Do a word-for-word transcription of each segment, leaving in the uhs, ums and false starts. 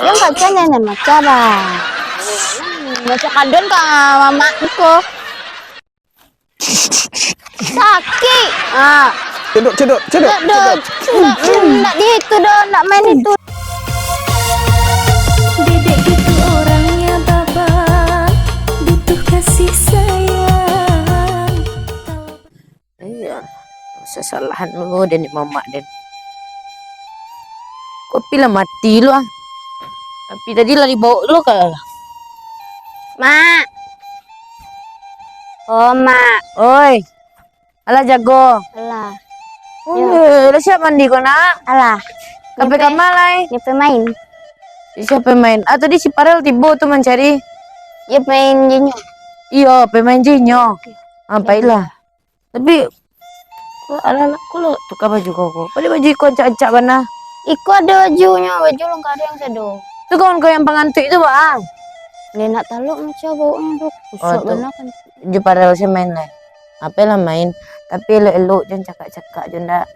Yang kacang jangan macam, bah. Macam kadon ka mamak ko. Sakik. Ah. Cedok, cedok, cedok, Nak, cedok. Nak, nak, nak di itu doh, nak main itu. Dedek gitu orangnya, Baba. Butuh kasih sayang. Iya. Sasalahan lu den mamak den. Kopi lah mati lu ah. Tapi tadi lah dibawa lu ka. Mak. Oh, Mak. Oi. Alah jago. Alah. Oh, lah siap mandi ko nak? Alah. Kape kamar lai? Dia pe main. Siapa main? Ah, tadi si Parel tibo tu mancari. Dia main jinyo. Iyo, pemain jinyo. Ah, pailah. Tapi, ko alah, alah, ko lo tuka baju kau ko. Pada baju iko ancak-ancak bana. Iko ado bajunyo, baju lengkap yang sado. Tu kawan kau yang pangantuik tu, ba? Dia nak talok macam baunya tu. Oh, kusut tu. Bana kan. Ju Parel se main lai. Ape lah main, tapi elok-elok jan cakak-cakak jo ndak.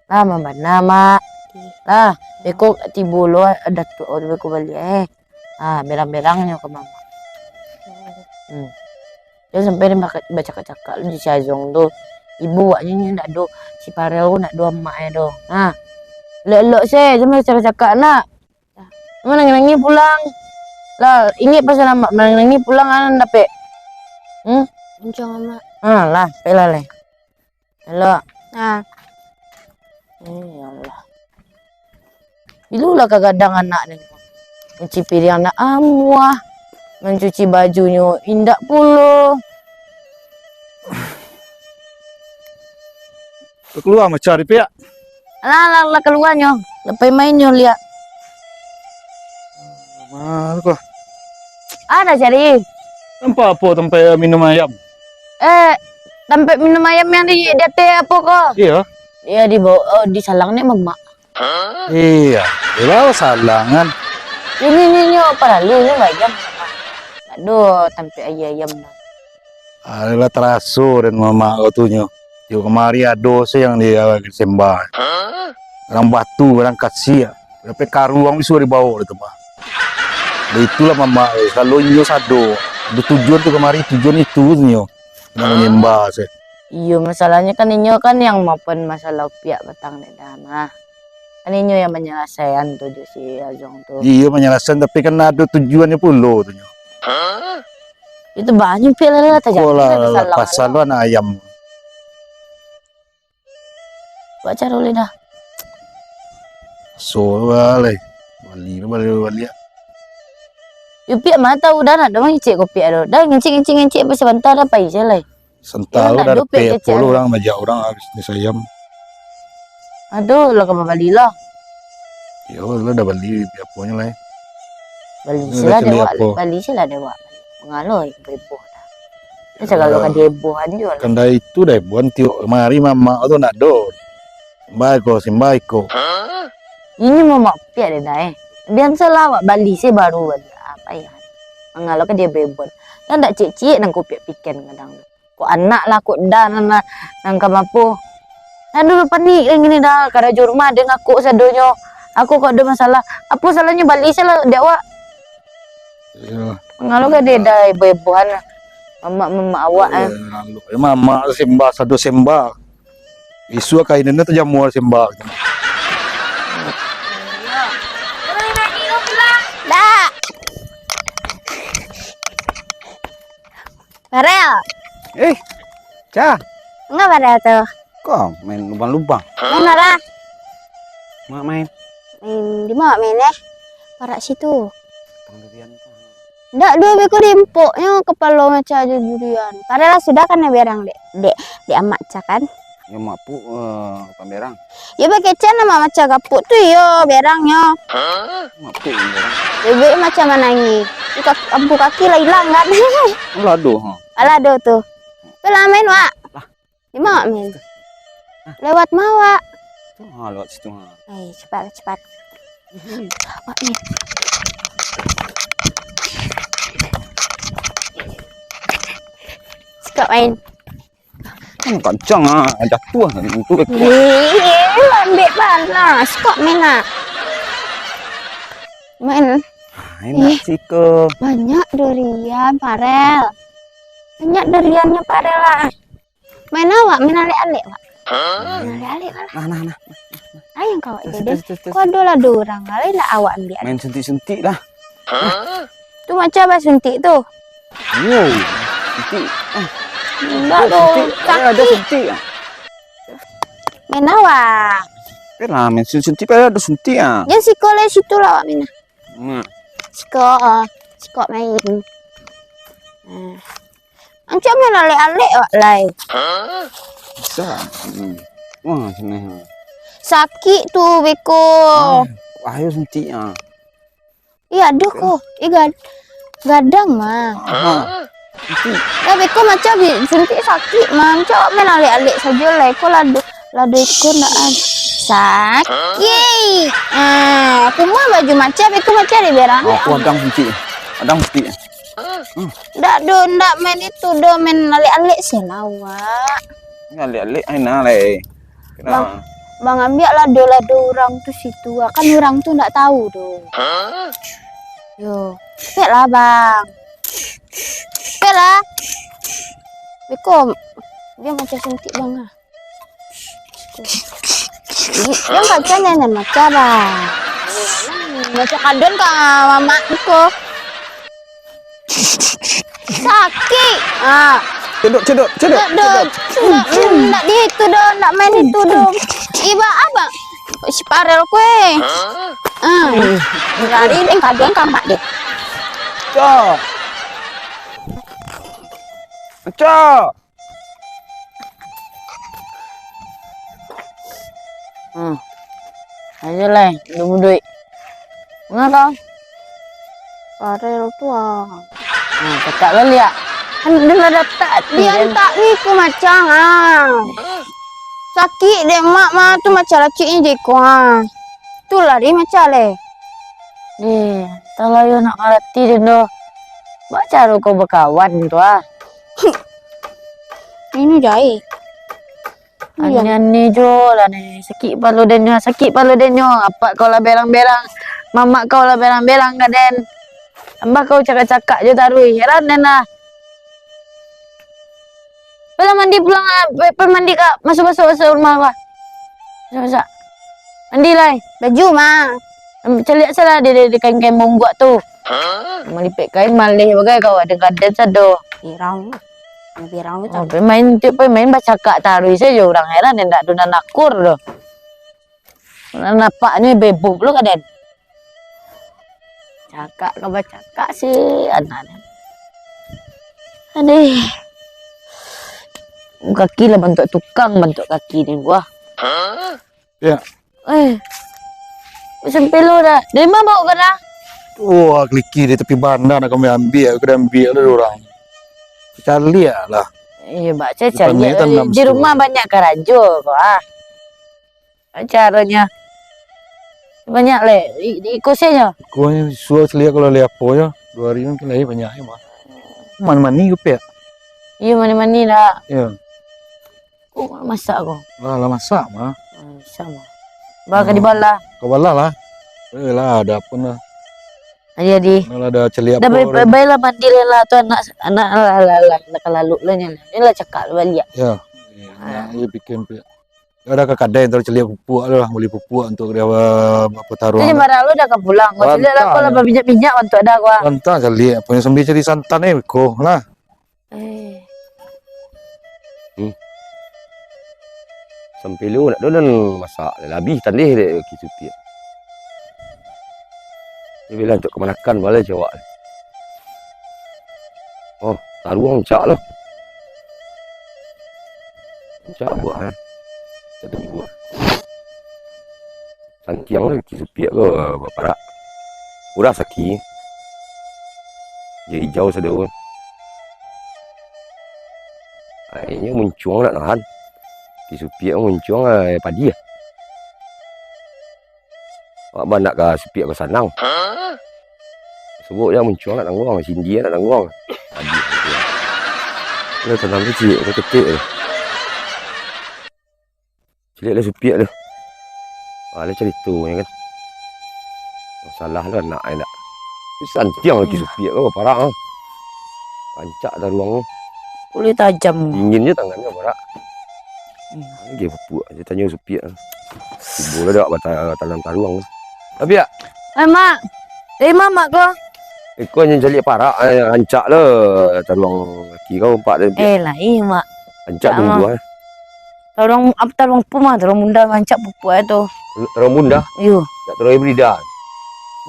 Lah, mambana, Mak. Lah, beko tibo lo Datuak tu beko baliak, eh. Ah, berang-berangnyo ka Mamak. Hmm. Jan sampai den baka-, bacakak-cakak lo jo si Azong tu. Ibu awaknyo nyo ndak ado, si Parel ko ndak ado amaknyo tu. Ha. Elok-elok se, jan bacakak-cakak nak. Manangih-nangih pulang. Lah, ingek pasan amak, manangih-nangih pulang anak dapek. Hmm? Kencang amak. Ha, lah, pailah lai. Elok. Ah. Eh, ya Allah. Ilulah kagadang anak ni. Mancuci piriang nak amuah. Mancuci bajunyo indak pulo. Kalua macam ari piak. Alah, alah, alah, kaluanyo. Lah pai mainnyo liak. Mano ko? Ado cari. Tampek apo? Tampek minum ayam. Eh, tampek minum ayam yang di, di ateh apo ko? Iyo. Iyo, di bawah, oh, di salang ni mamak. Iyo, di bawah salang kan. Ini, ini, ini, paralu ni bayam. Tak ado tampek ayam-ayam tu. Alah taraso den mamak kau tu nyo. Tiok kamari ado se yang di, ah, sembah. Barang batu, barang kasiak. Dapek karuang bisuo dibawo dek tu mah. Lah itulah mamak, kalau inyo sado. Ado tujuan tu kamari, tujuan itu tu nyo. Nak manyembah se. Iyo, masalahnyo kan inyo kan yang mapan masalah upiak patang dek dah mah. Kan inyo yang manyalasaian tu jo si Azong tu. Iyo, manyalasaian, tapi kan ado tujuannyo pulo tu nyo. Itu banyak upiak lah, lah, tajadi. Ko lah, lah, lah, lah, pasal tu anak ayam. Buat caro lai dah. So lah lai. Bali tu bali, bali. Yo, piak mah tau dah, nak dah mangicik ko piak tu. Dah ngicik, ngicik, ngicik, sampai sabanta dah pai se lai. Sabanta dah dapek apo lo urang majak urang habis ni sayam. Aduh, lah ka babali lah. Yo, lah dah bali aponyo lai. Bali se lah dek awak, bali se lah dek awak. Mangalo heboh dah. Sagalo ka dihebohan juo lah. Kan dari itu dah hebohan, tiok kamari mamak tu ndak ado. Simbai ko, simbai ko. Inyo mamak piak deh dah, eh. Biaso lah awak bali se baru bali. Apo yo? Mangalo ka diheboh-hebohan. Kan ndak ciek-ciek nan ko piak piken kadang tu. Kok anak lah, kok dah nan, nan, nan ka mapo. Aduh, panik lai kini dah, karajo rumah den ngakuk sadonyo. Aku kok ado masalah. Apo salahnyo bali se lah dek awak? Iyo. Mangalo ka deh dah heboh-hebohan mamak-mamak awak, eh. Iyo, mamak sembah, sado sembah. Isu kain ini tajamua sembah. Dah. Farel. Eh, Ca. Manga Farel tu? Kau main lubang-lubang. Main apo? Mak main. Main di ma main, eh? Parak situ. Ndak, duo beko diimpoknyo kapalo macam ajo durian. Farel lah sudah kan berang dek, dek, dek amak Ca kan? Yo, mak puk, eh, pamerang. Yo, bakecek amak Ca kapuk tu, iyo, berangnyo. Mak puk pamerang. Bebek macam manangih. Di kaki, ampu kaki lah ilang kan? Alah, aduh, ha. Alah, aduh tu. Tu lah main, Wak. Lah. Di ma main? Lewat ma, Wak? Tu, ha, lewat situ, ha. Eh, cepat, cepat. Wak main. Sikok main. Kan kancang ah, jatuah tu. Eh, ambiak bana. Sikok main lah. Main. Ah, enak Ih. siko. Banyak durian, Parel. Banyak duriannya, Parel lah. Main awak, main alek-alek, Wak. Main alek-alek, Wak. Nah, nah, nah. Ayang kau Tuh, jadi. Tuh, tuh, tuh. Kau ado lah dua orang, kali lah awak ambil. Main suntik-suntik lah. Tu macam apa suntik tu? Wow, suntik. Ah, Enggak ada dong, suntik. Eh, ada sakit. Suntik. Ah. Main awak. Eh lah, main suntik, ada suntik ah. Dia siko lah situ lah awak main. Nah. Siko, siko main. Hmm. Ancak main alek-alek wak lai. Bisa. Hmm. Wah, seneh. Sakik tu beko. Ah, ayo suntik ah. Iya, aduh ko. Ih, gad-, gadang mah. Aha. Suntik. Ya, beko macam bi-, suntik sakik mah. Ancak main alek-alek sajo lai. Ko lado, lado iko ndak an. Sakik. Ah, aku mah baju macam beko macam di berang. Oh, aku adang suntik. Adang suntik. Ndak do, ndak main itu do, main alek-alek se lah wak. Ini alek-alek ai nah lai. Bang, Kena. Bang ambiak lah do, lah do urang tu situ wak. Kan urang tu ndak tahu do. Yo, pek lah bang. Pek lah. Beko, dia macam suntik bang ah. Yang pacar nyanyian macam apa? Macam kadon ka mamak ko. Sakik. Ah. Cedok, cedok, cedok, Cedok, cedok. Cedok. Ndak, ndak di itu doh, ndak main itu doh. Iba abang. Si Parel kue. Ah. Lari deh, kadon ka mak deh. Cok. Cok. Hmm. Ayo lah, ilmu duit. Manga kau? Parel tu ah. Nah, cakap baliak. Kan dia lah datak. Dia tak ni ku macam ah. Sakik dek mak mah tu macam racik ni dek ku ah. Tu lari macam leh. Deh, tak lah yo nak ngarati den doh. Bak caro kau bakawan tu ah. Ini jahit. Iya. Aneh-aneh jo lah ni. Sakik palo den nyo, sakik palo den nyo. Apak kau lah berang-berang. Mamak kau lah berang-berang ka den. Tambah kau cakak-cakak jo taruih. Heran den lah. Pai lah mandi pulang ah. Pai, pai mandi ka. Masuk, masuk, masuk rumah gua. Masuk, masuk. Mandi lah. Baju mah. Caliak salah di, di, di kain-kain bungkuak tu. Malipek kain maleh bagai kau, ada gaden sado. Pirang. Pirang tu. Oh, pemain tu, pemain bacakak taruih sajo, urang heran, ndak ado nan akur doh. Nan napaknyo bebok pulo gaden. Cakak ka bacakak si anak ni. Aduh. Kaki lah bantuak tukang, bantuak kaki ni buah. Ya. Eh. Sampelo dah. Dari ma baok ka dah? Tu, ah, kaliki di tapi banda nak kami ambiak, aku dah ambiak lah urang. Caliak lah. Iyo, bak caliak. Di rumah banyak karajo ko ah. Caronyo. Banyak leh. I-, di iko senyo. Iko nyo suo caliak kalau leh apo nyo. Duo hari mungkin lai banyak nyo mah. Mani-mani ko pek. Iyo, mani-mani dah. Iyo. Ko masak ko? Lah, lah masak mah. Ah, masak mah. Ba ka dibalah. Ka balah lah. Eh lah, ada apo nah. Ayo di. Nah, lah ada caliak. Dah apo bai-, bai-, bailah mandi lah tu anak, anak lah, lah, lah, lah ka lalok lah nyo. Ni lah cakak baliak. Ya. Nah, iyo bikin pi-, ada ka kadai taruih caliak pupuak tu lah, bali pupuak untuk dia, eh, apo taruang. Jadi marah lu dah ka pulang. Kau caliak lah kau lah baminyak-minyak bantuak dah kau ah. Rantah caliak, apo nyo sambil cari santan eh ko lah. Eh. Hmm. Sampelo nak doh nan masak, lah abih tandeh dek Ki Supiak. Ni bilang cok kamanakan balai cawak. Oh, taruang cak lah. Cak buah eh. Cak buah. Santiang lah Ki Supiak ko baparak. Urang saki. Jadi ijau sado. Akhirnyo muncuang nak nahan. Ki Supiak muncuang eh, padi ah. Awak bandak ka Supiak basanang. Subuh dia muncuang nak tangguang, Cindy nak tangguang. Padi. Lah tanam tu ciek, tu ketek tu. Caliak lah Supiak tu. Ah, lah caliak tu, ya kan. Salah lo anak ai nak. Santiang lagi supiak ko, parak ah. Rancak taruang. Ulih tajam. Dingin je tangan ko, parak. Hmm. Lagi pupuak, dia tanyo supiak. Tibo lah dak bata-, tanam taruang. Tapi ya, Eh, Mak. Dari ma, Mak, ko? Iko nyo caliak parak, eh, rancak lo taruang laki ko, umpak tadi. Eh, lain, Mak. Rancak tumbuah, eh. Taruang, apa, taruang pun mah, taruang bunda rancak pupuak tu. Taruang bunda? Iyo. Tak taruang hibrida?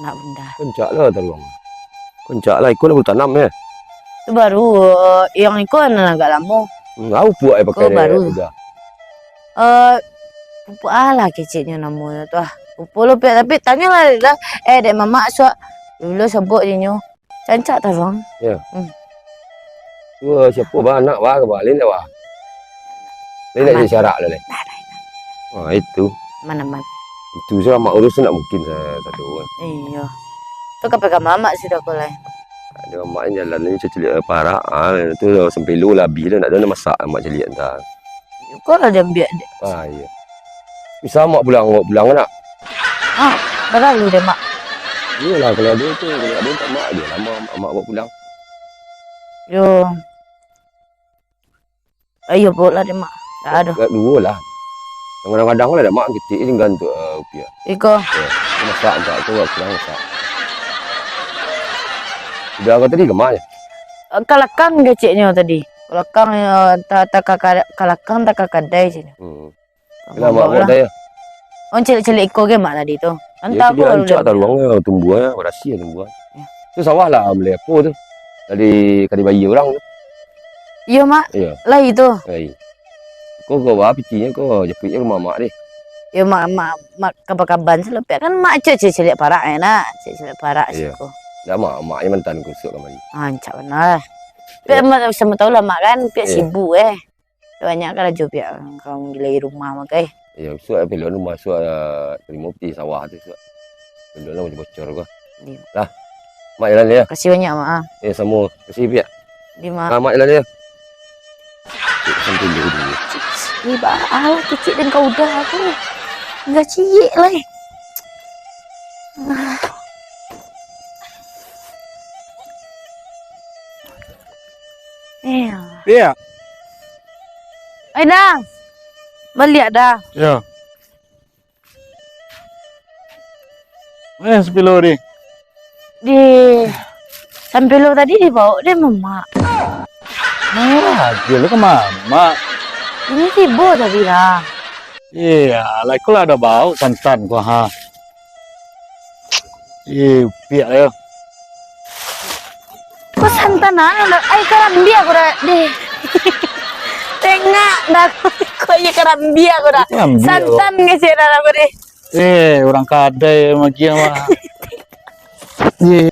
Nak bunda. Rancak lah taruang. Rancak lah, iko nak baru tanam, eh. Tu baru, eh, yang iko nan agak lamo. Hmm, au puak, eh, pakai baru. Bunda. Eh, pupuak alah keceknyo namonyo tu ah. Pupuak lo piak, tapi tanyolah dek lah. Eh, dek mamak suak. Dulu sabok je nyo. Rancak taruang. Ya. Hmm. Wah, siapo bah anak bah, ka bali ndak bah? Lain nak jadi syarak lah, lain. Nah, nah, nah. Ah, itu. Aman, aman. Itu sajo amak urus tu ndak mungkin sa-, sado kan. Iyo. Tu ka pegang mamak sudah ko lai. Ado amak jalan ni caliak parak, ah, tu sampelo lah abih lah, ndak ado nak masak amak caliak entah. Ko lah diambiak dek. Ah, iyo. Bisa amak pulang, amak pulang nak? Ah, balalu deh, Mak. Iyolah, kalau ado tu, kalau ado tak mak je lah, amak, amak bawa pulang. Yo. Ayo, bawa lah deh, Mak. Tak ado. Agak duo lah. Kadang-kadang lah dak mak kitik je gantuk, eh, rupiah. Iko. Yo, masak tak tu, bawa pulang masak. Udah kau tadi kemana? Eh, kalakang keceknyo tadi. Kalakang, eh, ta-, ta-, ka-, ka-, kalakang tak ka kadai ceknyo. Hmm. Lah, mak buat dah, ya. Oh, caliak-caliak iko ke mak tadi tu? Antah tu baru rancak taruang, tumbuah, barasiah tumbuah. Ya. Tu sawah lah, mulai apo tu? Dari kali bayi orang tu. Iyo, Mak. Iyo. Lai tu. Lai. Ko, ko, bah, pitinyo ko, japuik je rumah mak deh. Iyo, Mak, mak, mak, kaban-kaban salopek kan mak cek caliak parak, eh, nak. Cek caliak parak siko. Dak, mak, mak je mantan kusuk kamari. Ah, rancak bana lah. Piak mak, samo tau lah, mak kan, piak sibuk, eh. Banyak karajo piak, kau gilai rumah makai. Iyo, suak pelon rumah, suak, ah, tarimo piti sawah tu, suak. Pelon lah bocor ko. Iyo. Lah, mak jalan yo. Kasih banyak, Mak, ah. Eh, samo. Kasih piak. Di, Mak. Ah, mak jalan yo. Sampai dulu, dulu. Ih, bah, alah, kecek dan kau udah aku. Enggak ciek lah, eh. Ah. Eh. Iya. Eh, dah. Baliak dah. Yo. Eh, sapilo di. Di, sapilo tadi dibawa deh mamak. Nah, dia lu ke mamak? Ini tibo tadi lah. Iya, lah, iko lah ado bau santan ko, ha. Ih, piak yo. Ko santan anu dah, ai karambia ko dah, deh. Tengak dah, ko iyo karambia ko dah. Karambia ko. Santan ngecek dah ko deh. Eh, urang kadai magiah mah. Ih.